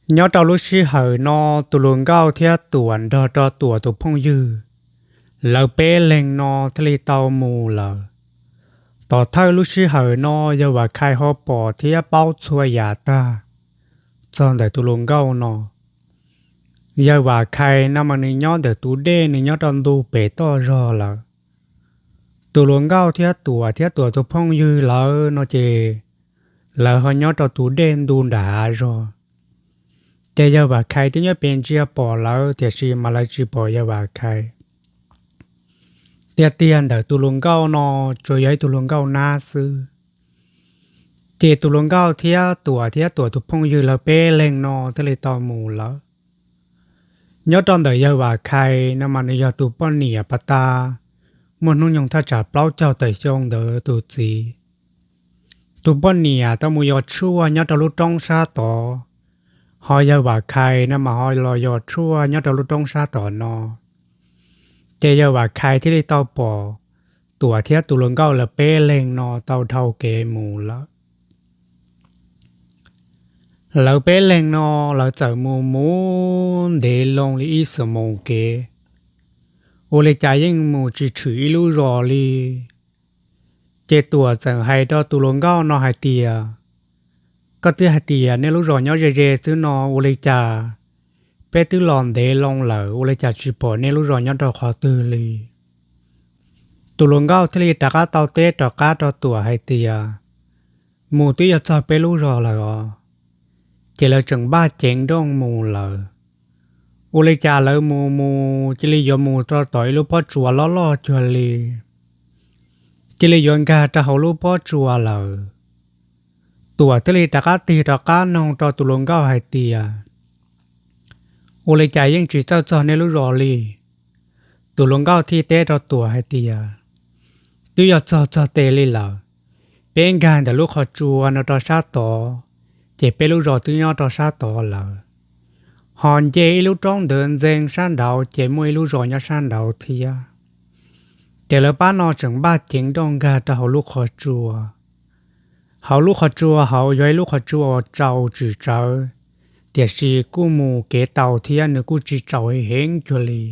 Nyob rau lub sij hawm no, tus hluas nkauj thiab Tuam nrog rau Tuam tus phooj ywg, lawv peb leeg no thiaj li tau mus lawm. Tom thawj lub sij hawm no, yawg Vam Khais ho pom thiab paub txhua yam tag txog ntawm tus hluas nkauj no. Yawg Vam Khais no mas nws nyob ntawm tus dej, nws nyob rau ntu pem toj zog lawm. Tus hluas nkauj thiab Tuam thiab Tuam tus phooj ywg lawv no ces lawv ho nyob rau tus dej ntu nram hav zog. Ces yawg Vam Khais twb nyob pem ntsia pom lawv, tiam sis mas lawv tsis pom yawg Vam Khais. Tiag tiag ntawm tus hluas nkauj no tsuas yog ib tug hluas nkauj nab xwb. Ces tus hluas nkauj thiab Tuam thiab Tuam tus phooj ywg lawv peb leeg no thiaj li tau mus lawm. Nyob rau ntawm yawg Vam Khais no mas nws yog tus poj niam pas tas muaj hnub nyoog thaj tsam plaub caug tawm xyoo ntawd tus txiv. Tus poj niam tau mus yos tshuaj nyob rau lub roob sab tod, ho yawg Vam Khais no mas ho los yos tshuaj nyob rau lub roob sab tod no. Ces yawg Vam Khais thiaj li tau pom Tuam thiab tus hluas nkauj lawv peb leeg no tau dhau kev mus lawm. Lawv peb leeg no lawv txawm mus mus ntev loo li ib xuab moos kev, ua li cas yeej mus tsis tshwm ib lub zos li. Ces Tuam txawm hais rau tus hluas nkauj no hais tias, koj twb hais tias nej lub zos nyob ze ze xwb no, ua li cas peb twb los ntev loo lawm ua li cas tsis pom nej lub zos nyob rau qhov twg li. Tus hluas nkauj thiaj li rov qab tau teb rov qab rau Tuam hais tias, mus twb yog txog peb lub zos lawm os. Ces lawv tseem npaj ceev nrooj mus lawm. Ua li cas lawv mus mus cia li yuav mus rau tom ib lub pob tsuas loj loj cuag li, cia li yuav nkag rau hauv lub pob tsuas lawm. Tuam thiaj li rov qab tig rov qab noog rau tus hluas nkauj hais tias, ua li cas yeej tsis txawj txog nej lub zos li. Tus hluas nkauj thiaj teb rau Tuam hais tias, twb yog txog txog tes li lawm, peb nkag ntawm lub qhov tsua no rau sab tod, ces peb lub zos twb nyob rau sab tod lawm. Ho nce ib lub roob ntawd ntxeev sab nraud ces muaj ib lub zos nyob sab nraud thiab. Ces lawv pab no tseem npaj ceev nrooj nkag rau hauv lub qhov tsua. Hauv lub qhov tsua hauv yog ib lub qhov tsua uas tsaus tswm tsawv, tiam sis kuj mus kev tau thiab nws kuj tsis tsaus heev cuag li.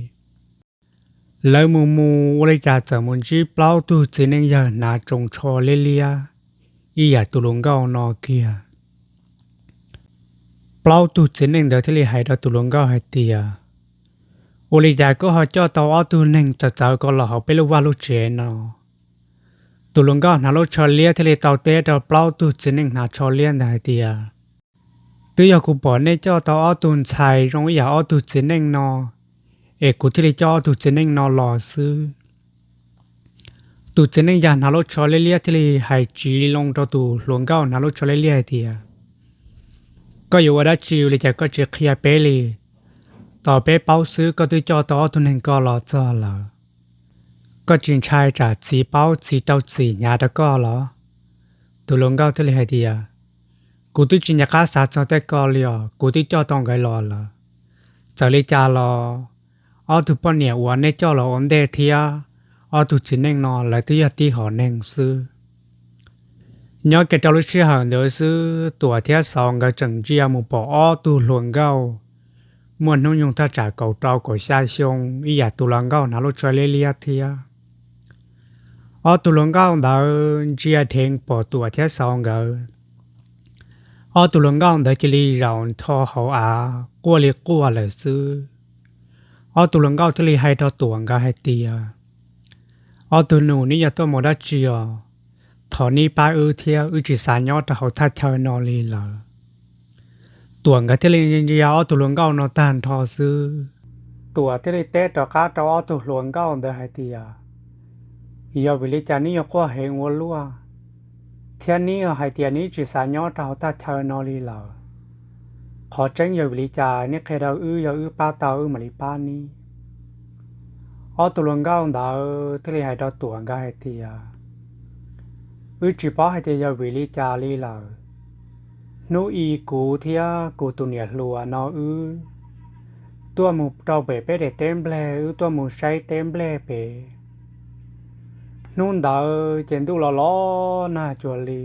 Lawv mus mus ua li cas txawm mus ntsib plaub tug txiv neej yawg hnav tsoos tsho liab liab ib yam tus hluas nkauj no kiag. Plaub tug txiv neej ntawd thiaj li hais rau tus hluas nkauj hais tias, ua li cas koj ho coj tau ob tug neeg txawv txawv ko los hauv peb lub vaj lub tsev no? Tus hluas nkauj hnav lub tsho liab thiaj li tau teb rau plaub tug txiv neej hnav tsho liab ntawd hais tias, twb yog kuv pom nej coj tau ob tug ntxhais zoo ib yam ob tug txiv neej no, es kuv thiaj li coj ob tug txiv neej no los xwb. Tus txiv neej yawg hnav lub tsho liab liab thiaj li hais tsiv loo rau tus hluas nkauj hnav lub tsho liab liab hais tias, koj yuav ua dab tsi ua li cas koj tsis qhia peb li? Tos peb paub xwb koj twb coj tau ob tug neeg ko los txog lawm, koj tsis ntshai tsam txiv paub txiv rau txim hnyav rau koj los? Tus hluas nkauj thiaj li hais tias, kuv twb tsis nco qab xav txog tej ko li os, kuv twb coj tau nkawd los lawm. Txawm li cas los ob tug poj niam uas nej coj los ua ntej thiab ob tug txiv neej no lawv twb yog tib hom neeg xwb. Nyob kiag rau lub sij hawm ntawd xwb Tuam thiab Xauv nkawd tseem ntsia mus pom ob tug hluas nkauj muaj hnub nyoog thaj tsam kaum rau kaum xya xyoo ib yam tus hluas nkauj hnav lub tsho liab liab thiab. Ob tug hluas nkauj ntawd ntsia dheev pom Tuam thiab Xauv nkawd, ob tug hluas nkauj ntawd cia li zaum nrho hauv av quaj li quaj lawm xwb. Ob tug hluas nkauj thiaj li hais rau Tuam nkawd hais tias, ob tug nus, neb yog tuaj mus dab tsi os? Thov neb pab wb thiab, wb tsis xav nyob rau hauv thaj chaw no li lawm. Tuam nkawd thiaj li ntsia ob tug hluas nkauj no tag nrho xwb, Tuam thiaj li teb rov qab rau ob tug hluas nkauj ntawd hais tias, yog vim li cas neb yuav quaj heev ua luaj, thiab neb hais tias neb tsis xav nyob rau hauv thaj chaw no li lawm? Qhov tseeb yog vim li cas neb qhia rau wb, yog wb pab tau wb mam li pab neb. Ob tug hluas nkauj ntawd thiaj li hais rau Tuam nkawd hais tias, wb tsis paub hais tias yog vim li cas li lawm. Hnub i kuv thiab kuv tus niam hluas no wb tuaj mus rau pem peb daim teb nplej, wb tuaj mus saib teb nplej pem. Hnub ntawd ces ntuj los los nag cuag li,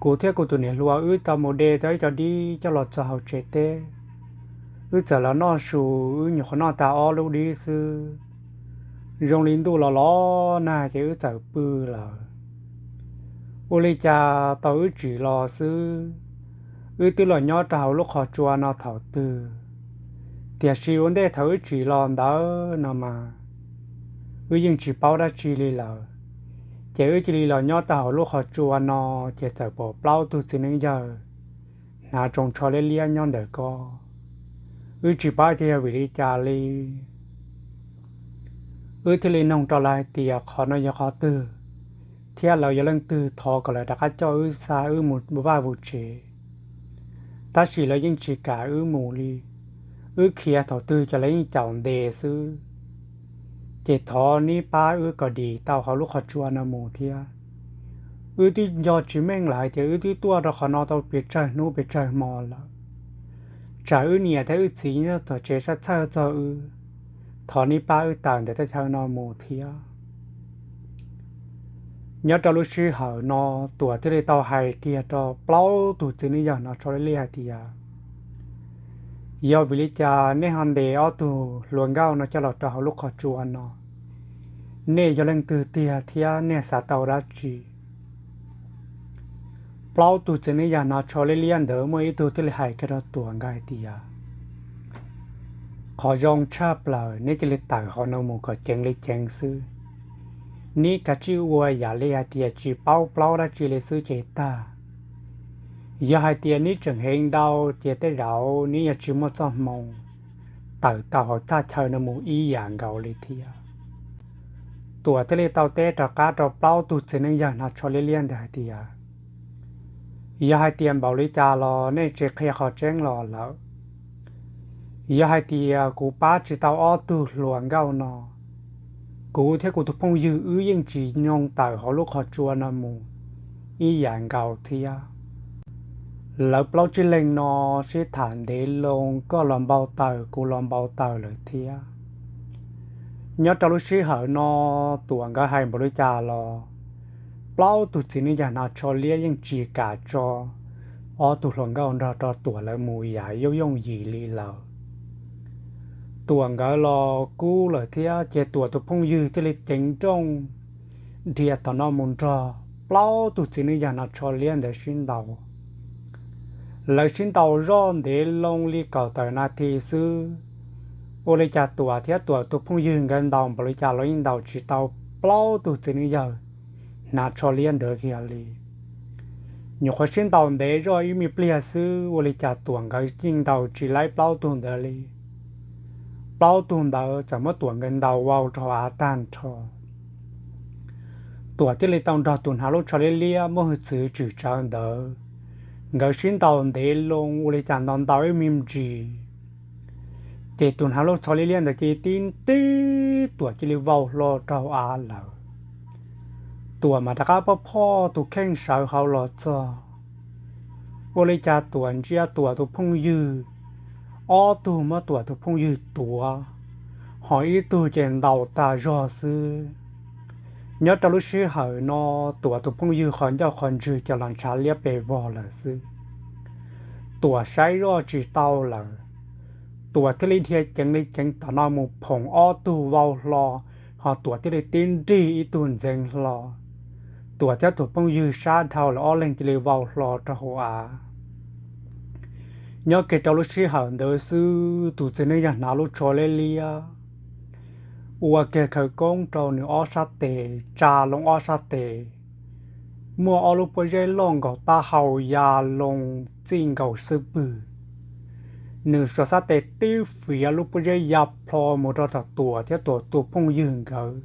Kuv thiab kuv tus niam hluas wb tau mus de tau ib co dib coj los txog hauv tsev teb. Wb txawm los noj su, wb nyuam qhuav noj tag ob lub dib xwb, zoo li ntuj los los nag ces wb txawm pw lawm. Ua li cas tau wb tsim los xwb, wb twb los nyob rau hauv lub qhov tsua no thaum twg, tiam sis ua ntej thaum wb tsim los ntawd no mas wb yeej tsis paub dab tsi li lawm. Ces wb cia li los nyob tau hauv lub qhov tsua no, ces txawm pom plaub tug txiv neej yawg hnav tsoos tsho liab liab nyob ntawm ko. Wb tsis paub tias yog vim li cas li, wb thiaj li nug rau lawv hais tias qhov no yog qhov twg, thiab lawv yog leej twg, thov kom lawv rov qab coj wb xa wb mus vaj mus tsev. Tab sis lawv yeej tsis kam wb mus li. Wb khiav thaum twg ces lawv yeej caum ntes xwb. Ces thov neb pab wb kom dim tau hauv lub qhov tsua no mus thiab. Wb twb nco tsis meej lawm hais tias wb twb tuaj rau qhov no tau pes tsawg hnub pes tsawg hmo lawm. Tsam wb niam thiab wb txiv nyob tom tsev saib txhawj txog wb, thov neb pab wb tawm ntawm teb chaws no mus thiab. Nyob rau lub sij hawm no, Tuam thiaj li tau hais kiag rau plaub tug txiv neej yawg hnav tsho liab liab hais tias, yog vim li cas nej ho ntes ob tug hluas nkauj no coj los rau hauv lub qhov tsua no? Nej yog leej twg tiag thiab nej xav tau dab tsi? Plaub tug txiv neej yawg hnav tsho liab liab ntawd muaj ib tug thiaj li hais kiag rau Tuam nkawd hais tias, qhov zoo tshaj plaws neb cia li tawm hauv no mus kom ceev li ceev xwb. Neb kav tsij ua yam li hais tias tsis paub plaub dab tsi li xwb ces tag. Yog hais tias neb tseem heev ntau ces tej zaum neb yuav tsis muaj txoj hmoo tawm tau hauv thaj chaw no mus ib yam nkaus li thiab. Tuam thiaj li tau teb rov qab rau plaub tug txiv neej yawg hnav tsho liab liab ntawd hais tias, yog hais tias npaum li cas los nej tsis qhia qhov tseeb los lawm. Yog hais tias kuv pab tsis tau ob tug hluas nkauj no, kuv thiab kuv tus phooj ywg wb yeej tsis nyoog tawm hauv lub qhov tsua no mus ib yam nkaus thiab. Lawv plaub tsib leeg no sib tham ntev loo, koj los npau taws kuv los npau taws lawm thiab. Nyob rau lub sij hawm no, Tuam nkawd hais npaum li cas los plaub tug txiv neej yawg hnav tsho liab yeej tsis kam tso ob tug hluas nkauj nrog rau Tuam lawv mus yam yooj yooj yim li lawm. Tuam nkawd los kub lawm thiab ces Tuam tus phooj ywg thiaj li ceev nrooj dhia tom no mus nrog plaub tug txiv neej yawg hnav tsho liab ntawd sib ntaus. Lawv sib ntaus zoj ntev loo li kaum tawm nas this xwb, ua li cas Tuam thiab Tuam tus phooj ywg nkawd ntaus npaum li cas los yeej ntaus tsis tau plaub tug txiv neej yawg hnav tsho liab ntawd kiag li. Nyuam qhuav sib ntaus ntev zoj ib me pliag xwb, ua li cas Tuam nkawd yeej ntaus tsis laib plaub tug ntawd li. Plaub tug ntawd txawm muab Tuam nkawd ntaus vau rau av tag nrho. Tuam thiaj li tau nrog tus hnav lub tsho liab liab muaj hwj txwv tswm tsawv ntawd, nkawd sib ntaus ntev loo ua li cas ntaus ntaus ib me ntsis, ces tus hnav lub tsho liab liab ntawd cia li tib nrig, Tuam cia li vau hlo rau av lawm. Tuam mas rov qab phoj phoj tus kheej sawv hauv los txog, ua li cas Tuam ntsia Tuam tus phooj ywg, ob tug muab Tuam tus phooj ywg tuav, ho ib tug ces ntaus tas zog xwb. Nyob rau lub sij hawm no, Tuam tus phooj ywg qhov ncauj qhov ntswg cov los ntshav liab pes vog lawm xwb. Tuam saib zoj tsis tau lawm, Tuam thiaj li dhia ceev li ceev tom no mus phoom ob tug vau hlo, ho Tuam thiaj li tib nrig ib tug ntxeev hlo. Tuam thiab tus phooj ywg sab dhau lawm ob leeg cia li vau hlo rau hauv av. Nyob kiag rau lub sij hawm ntawd xwb tus txiv neej yawg hnav lub tsho liab liab ua kiag khawv koob rau nws ob sab tes, tsa loo ob sab tes, muaj ob lub pob zeb loj nkaus taub hau ya loo txij nkaus xub pwg. Nws suav sab tes tib fiav lub pob zeb ya plho mus rau tom Tuam thiab Tuam tus phooj ywg nkawd.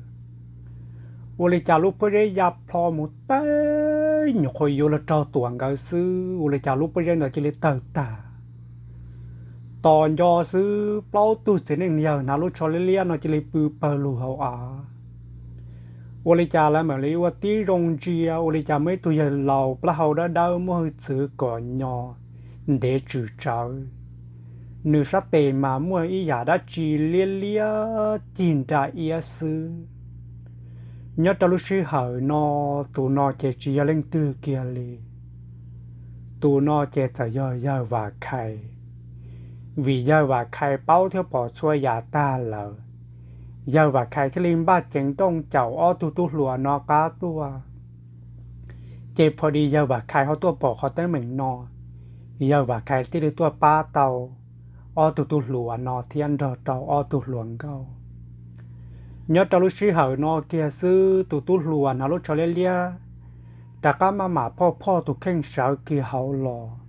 Ua li cas lub pob zeb ya plho mus teb nyuam qhuav yuav los raug Tuam nkawd xwb, ua li cas lub pob zeb ntawd cia li tawg tag. Tos nco xwb plaub tug txiv neej yawg hnav lub tsho liab liab no cia li pw pawg lug hauv av. Ua li cas lawv mam li ua tib zoo ntsia, ua li cas muaj ib tug yawg laus plaub hau dawb dawb muaj hwj txwv kom nyo ntev tswm tsawv. Nws sab tes mas muaj ib yam dab tsi liab liab cig nra iab xwb. Nyob rau lub sij hawm no, tus no ces tsis yog leej twg kiag li, Tus no ces txawm yog yawg Vam Khais. Vim yawg Vam Khais paub thiab pom txhua yam tag lawm, yawg Vam Khais thiaj li npaj ceev nrooj caum ob tug tub hluas no qab tuaj. Ces pho di yawg Vam Khais ho tuaj pom qhov teeb meem no, yawg Vam Khais thiaj li tuaj pab tau ob tug tub hluas no thiab nrog rau ob tug hluas nkauj. Nyob rau lub sij hawm no kiag xwb tus tub hluas hnav lub tsho liab liab rov qab maj mam phoj phoj tus kheej sawv kiag hauv los.